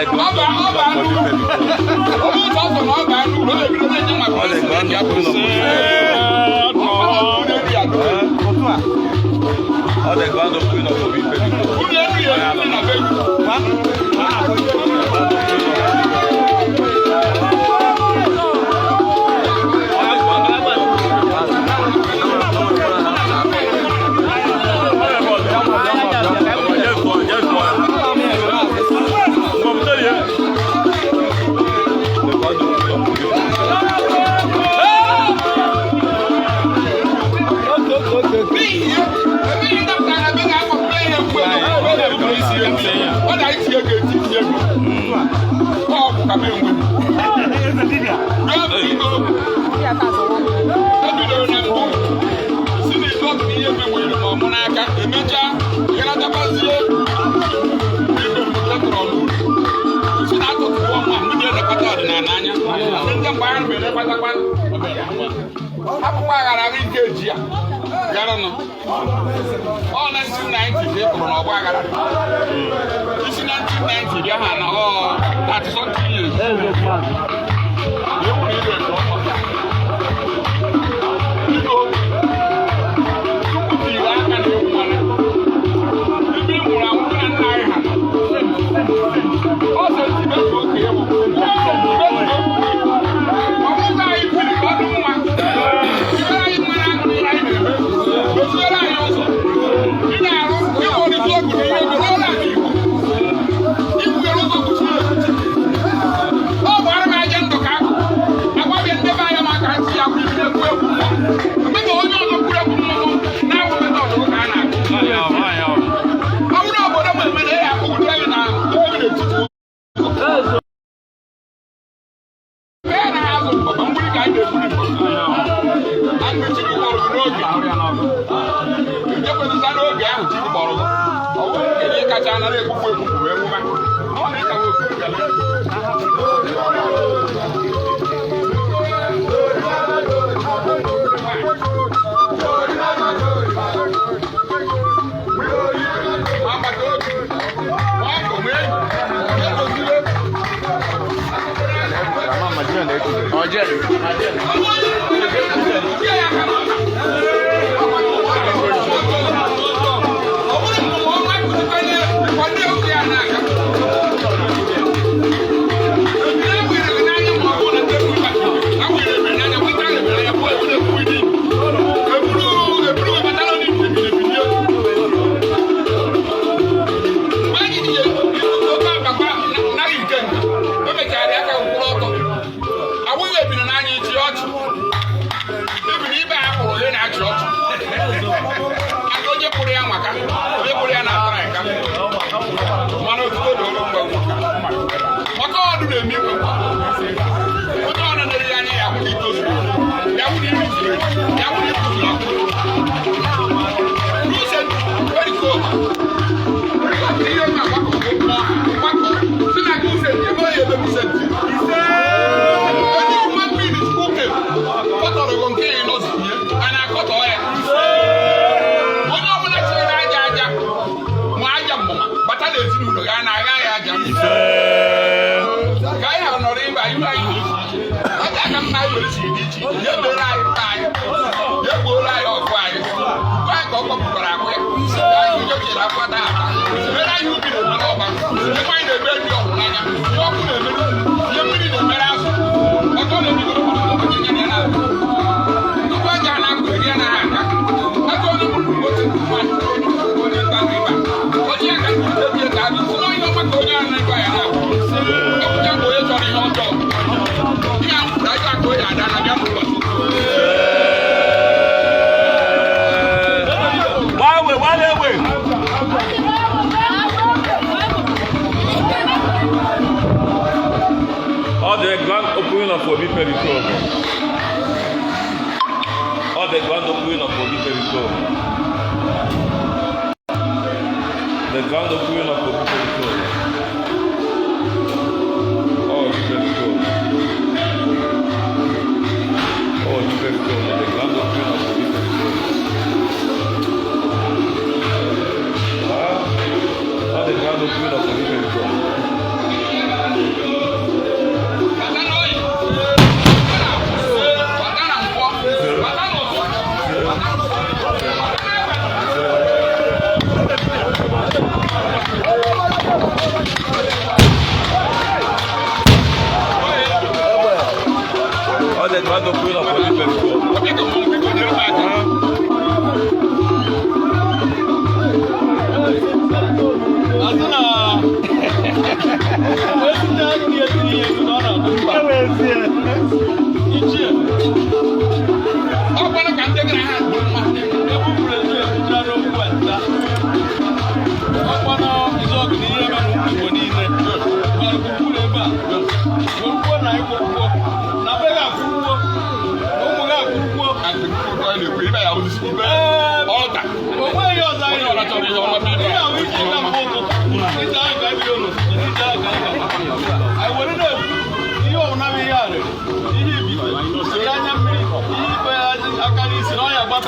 Ọ dị grand opening of Obi Pericoma. Ọ dị grand opening of Obi Pericoma. Just one, just one. The grand opening of Obi Pericoma. Ebidoro na mbụ si na izu ọtụtụ ihe mewere ma ọmụ n'aka emechaa garatakwazie ibe mụtatọrọ n'uru si na atụtụwo mma ndị na-elekọta ọdịnala anya ndị mgbe ahụ na-elekọtakwa akwụkwọ aghara ahụ ike eji ya garanụ ọ 1990 ka ị pụrụ n'ọgba aghara isi 1990 bịa ha na ọ 30 something years. Ewu na ile nke ọma. Biko, Chukwu tiri aka na ewu mana ebe ị nwụrụ anwụ na nna anyị ha ọ sị tibetu oke ewu tibetu ọmụgwọ anyị kwuru ka ọ dị mma ibe anyị mmanụ aṅụ ihe anyị na-eme doziere anyị ụzọ ị na-arụ ịma oriri ogu na ihe ego n'ụlọ ala Igbo ikwughere ụzọ kwuchiri ekwuchi ọ bụ arụ m aja ndụ ka akụ agbabịa ndị be anya maka ntị ya kwuru ekwu egwu mmụọ mgbe onye ọzọ kwuru egwu mmụọ na-awụ meta ọdụgụ ka a na-akụ ọ bụrụ obodo m emere ya akụgide gị na ebi n'etiti ụzọ ee na azụ mkpọkọ mgbiri ka anyị na-egburi mkpọkọ na mgbe chi gị kpọrọ gị n'oge njekwezịza n'oge ahụ chi gị kpọrọ gị ọ bụrụ nke ihe kacha anara egbukwu egbukwu wee nwụba ọ na-ịka nwoke ma agbata obi ma ọgọ ma enyi ya doziwe. Awụghị ebiri n'anya ichi ọchị ebiri ibe a kpụrụ onye na-achị ọchị aka onye kpụrụ ya maka onye kpụrụ ya na-atara ya ka mana otuto doro mgbe maka ọdụ na-eme igwe onye ọrụ na-eri anya ya kwụrụ itozu ya kwụrụ iri zuru ya kwụrụ ikwuzuru akwụrụ Lucent Pericoma ihe na-agbakọ mgbakọ si na Lucent ebe ọ ya ebe Lucent onye human being is cooking kọtọrọ nke ya nọzi a na-akọtọ ya onye ọbụla chere aja aja ma aja mmụma bata n'ezinụlọ ya na-agha ya aja ka anyị ha nọrọ ịba ihu anyị na-esi iche aja aka mma anyị were siri dị iche iche ya mere anyị mkpa anyị ya gbuola anyị ọgụ anyị gwa anyị ka ọ kpọpụtara akwụ ya ka anyị ujo chere akwa taa ata mere anyị ubi na-emere ọba ebe anyị na-eme nri ọhụrụ n'anya ihe ọkụ na-emere ihe mmiri na-emere azụ ọkọ na-emegoro onye nye ya na-abụ nnukwu aja na-akụ eri anaghị aga aka onye mụrụ nwoke nwaanyị onye nta na ịba onye aka ndị ndebie ka abụ si n'onye ọma ka onye ahụ na-ịba ya na-abụ ọpụta bụ onye chọrọ ihe ọjọọ ihe ahụ kwuru aja aka onye ada na bịa n'ụbọchị. Gbanwe, gbanwe. Ọ dị grand opening of Obi Pericoma. Ọ dị grand opening of Obi Pericoma. The grand opening of Obi Pericoma. Ọ Obi Pericoma. Ọ Obi Pericoma. The grand opening of Obi Pericoma. Ah, ọ dị grand opening of Obi Pericoma.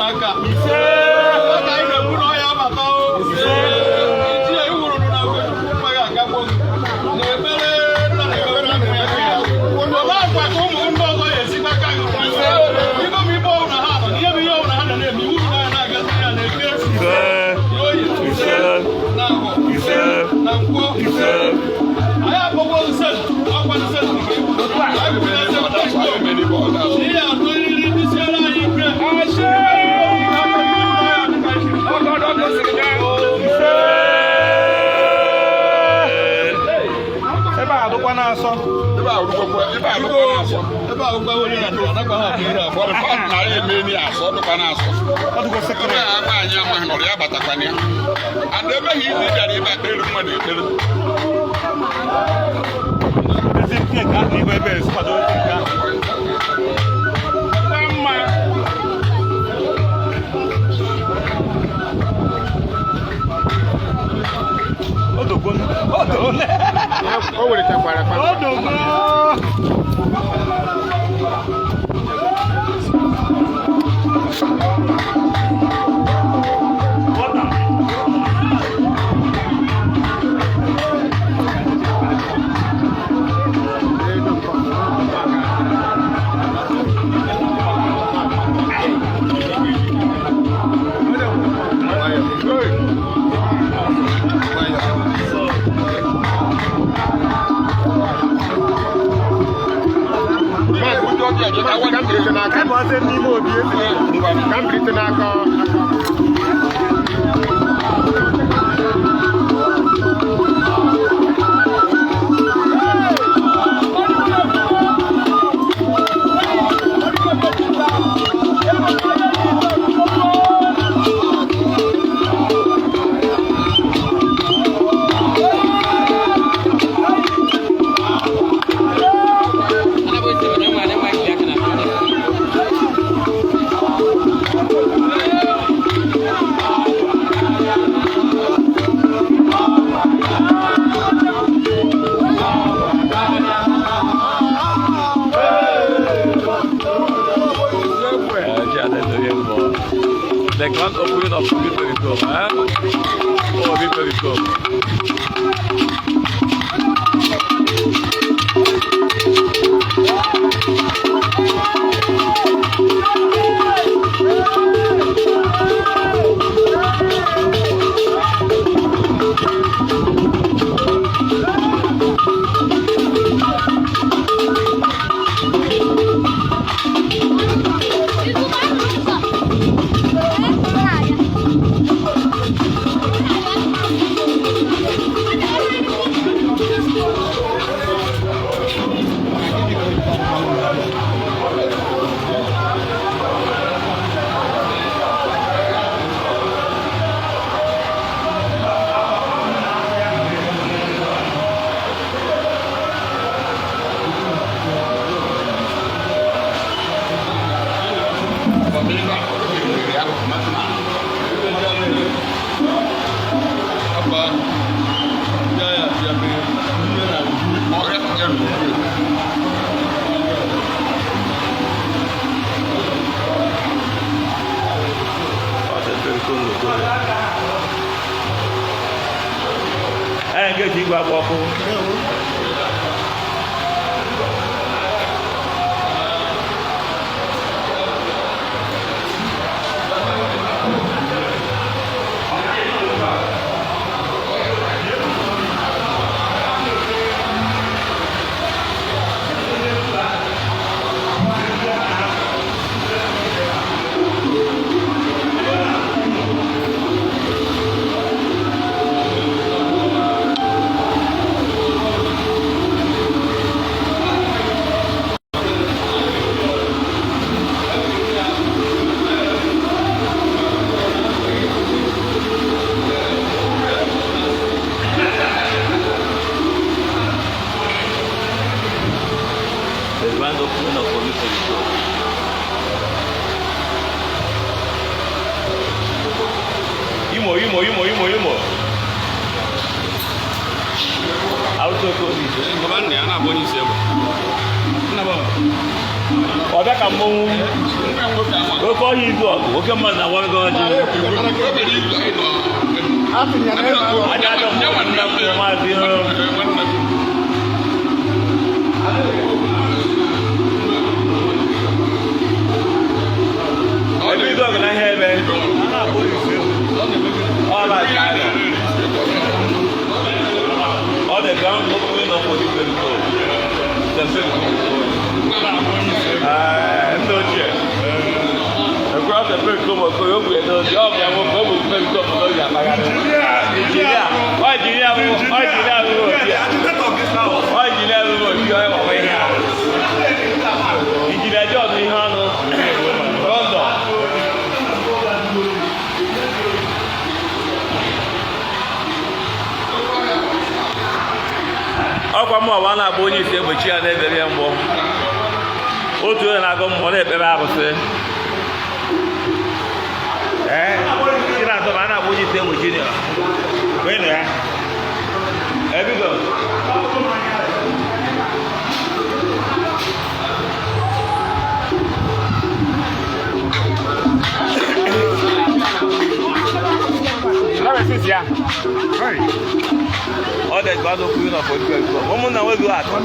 aka. Aka anyị na-ekwu na ọya abata o. Ichie iwuru na Ugochukwu mmaghị akagbo gị. Na ekpere nna na ekpere na nna ya. Olee agwa ka ụmụ ndị ọzọ ya esi n'aka gị? Ibe m ibe ọbụla ha nọ, ihe bụ ihe ọbụla ha nọ na-eme, iwu na ya na-agazi ya na-eke. Oyi, na ahụ, na nkwọ. Anyị akpọkwa nse, ọkwa nse nke ibu. Anyị kwuru eze maka igbo. Ihe atọ eriri ndị siere anyị ike. Ebe a dụkwa na-asọ. Ebe a rụkwakwa, ebe a rụkwa na-asọ. Ebe a gwa onye na anakwa ha bụ ihe abụọ. Bọdụ fọdụ na ya eme ni asọ, dụkwa na-asọ. Ọ dụkwa Ebe sekere. a agba anyị amaghị nọrọ ya batakwana ya. And ebe ha izi bịara ebe a kpere mmadụ ekpere. Ezi nke nke ahụ ihu ebe esi kwado oche nke ahụ. Mma. Odogo. Odogo. O welitekwara Odogo. Ka m bilite n'aka. Ebe ọzọ n'ime obi ezi. Ka m bilite n'aka. The grand opening of Obi Pericom, eh? Obi Pericom. Ee, nke igwe akpọ ọkụ. The grand opening of Obi Pericom. Imo, Imo, Imo, Imo, Imo. Auto Kobi. Nna ya na-abụ onye isi egbe. Nna m. Ọbịa ka mmọnwụ oke ọhịa izu ọgụ oke mmadụ na-agwa gị ọjị. Aja ajọ mmụọ nna m maazị ebe izu ọgụ na ihe ebe ọ na-acha anya. Ọ dị ka opening of Obi Periko. Ndị ochie. Across the Periko Okoye, o gwere n'obi, ọ bịa nwoke, o bụ Periko n'obi akpagharị. Injinia, ọ injinia bụ, ọ injinia bụ obi a. Ọ injinia bụ obi onye gbakwa ihe a. Injinia John ihe ọnụ. London. Ọkwa mụ ọwa na-abụ onye isi egbochi ya na-ebere ya mgbọ. Otu onye na-agụ mmụọ na-ekpere arụsị. Ee, ị na-atọ ma a na-abụ onye isi egbochi ya. Kwenụ ya. Ebido. Ọ dị gbado kwuru na ọfọ ikpe. Ụmụnna nweghị atọ.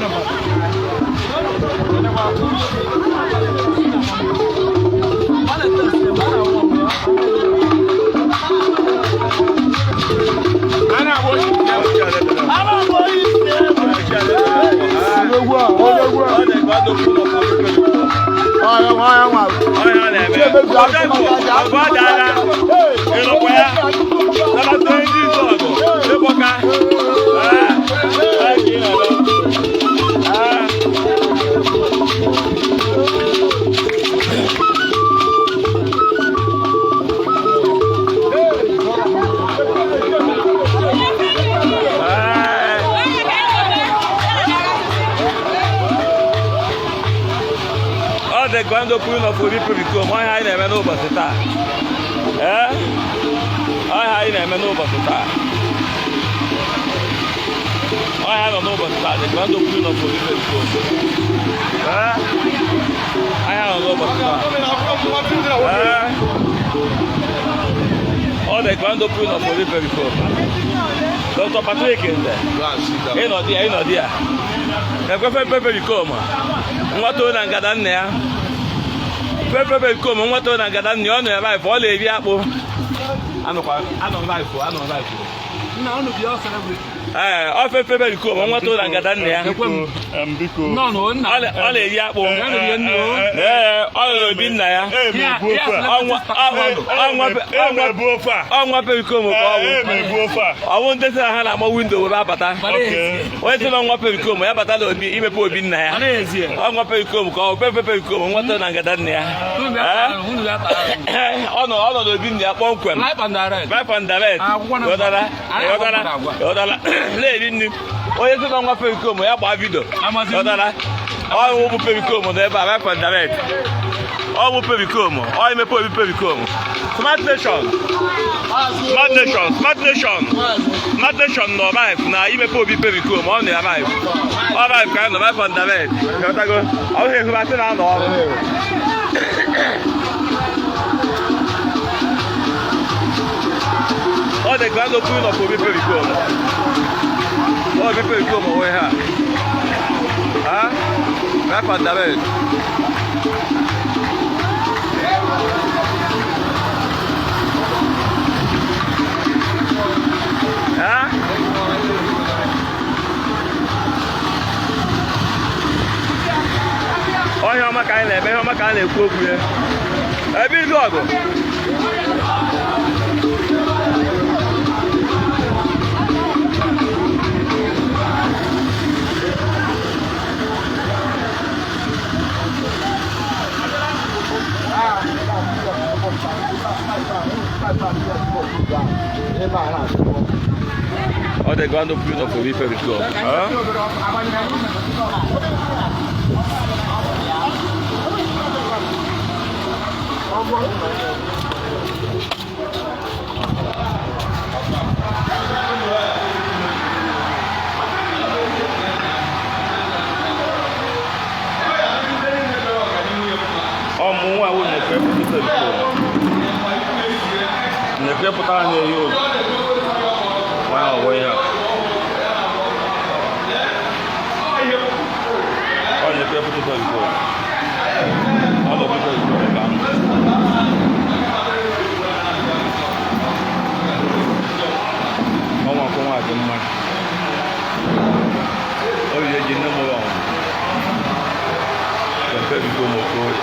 Ọ dị gbado kwuru na ọfọ ikpe. Onye ọ na-eme. Ọgụ adaala. Ịnụkwa ya. Nabata ndị izu ọgụ. Ịkpọka. Ee, ee, ka ị na-eme. Ee. Ee. Ọ dị grand opening of Obi Pericom, ọhịa anyị na-eme n'ụbọchị taa. Ee, ọhịa anyị na-eme n'ụbọchị taa. Ọhịa nọ n'ụbọchị taa, the grand opening of Obi Pericom. Ee, ahịa nọ n'ụbọchị taa. Ee, ọ dị grand opening of Obi Pericom. Dr. Patrick Nde, ịnọdị ya, ịnọdị ya. Ekwefe Pericom, nwata na ngada nna ya. Pepe Pericom, nwata na ngada nna ya, ọ nọ ya life, ọ na-eri akpụ. Anọkwa, anọ life, anọ life. Ee, ọ Pepe Pericom, nwata na ngada nna ya. Biko. Ọ na-eri akpụ. Ee, ọ nọ n'obi nna ya. Emebu ofe a. Ọ nwa Pericom ka ọ bụ. Emebu ofe a. Ọ bụ ndị sị na ha na-agba windo were abata. Okay. Onye sị na nwa Pericom ya bata n'obi imepe obi nna ya. Ọ nwa Pericom ka ọ bụ Pepe Pericom nwata na ngada nna ya. Ee, ọ nọ n'obi nna ya kpọmkwem. Life and direct. Ịghọtara? Ịghọtara? Ịghọtara? Na-eri nri. Onye sị na nwa Pericom ya gbaa vidio. Ịghọtara? Ọ bụ Pericom nọ ebe a, life and direct. Ọ bụ Pericom, ọ imepe obi Pericom. Smart Nation. Smart Nation, Smart Nation. Smart Nation nọ live na imepe obi Pericom, ọ nọ ya live. Ọ live ka anyị nọ live and direct. Ịghọtago? Ọ bụghị ezigbo na anọ ọrụ. Ọ dị grand opening of Obi Pericom. Ọ Obi Pericom onwe ha. Ha? Live and direct. Ha? Ọhịa ọma ka anyị na-eme, ihe ọma ka a na-ekwu okwu ya. Ebe izu ọgụ. Ọ dị grand opening of Obi Pericom. Huh? Nke pụtara na-ehi ụzọ. Nwa ọgwụ ihe a. Ọ na-ekwe pụta Pevikom. Ọ nọ Pevikom ebe ahụ. Ọnwa kwụ nwa dị mma. O yiri eji nne mụrụ ọnwụ. Pevikom Okoye.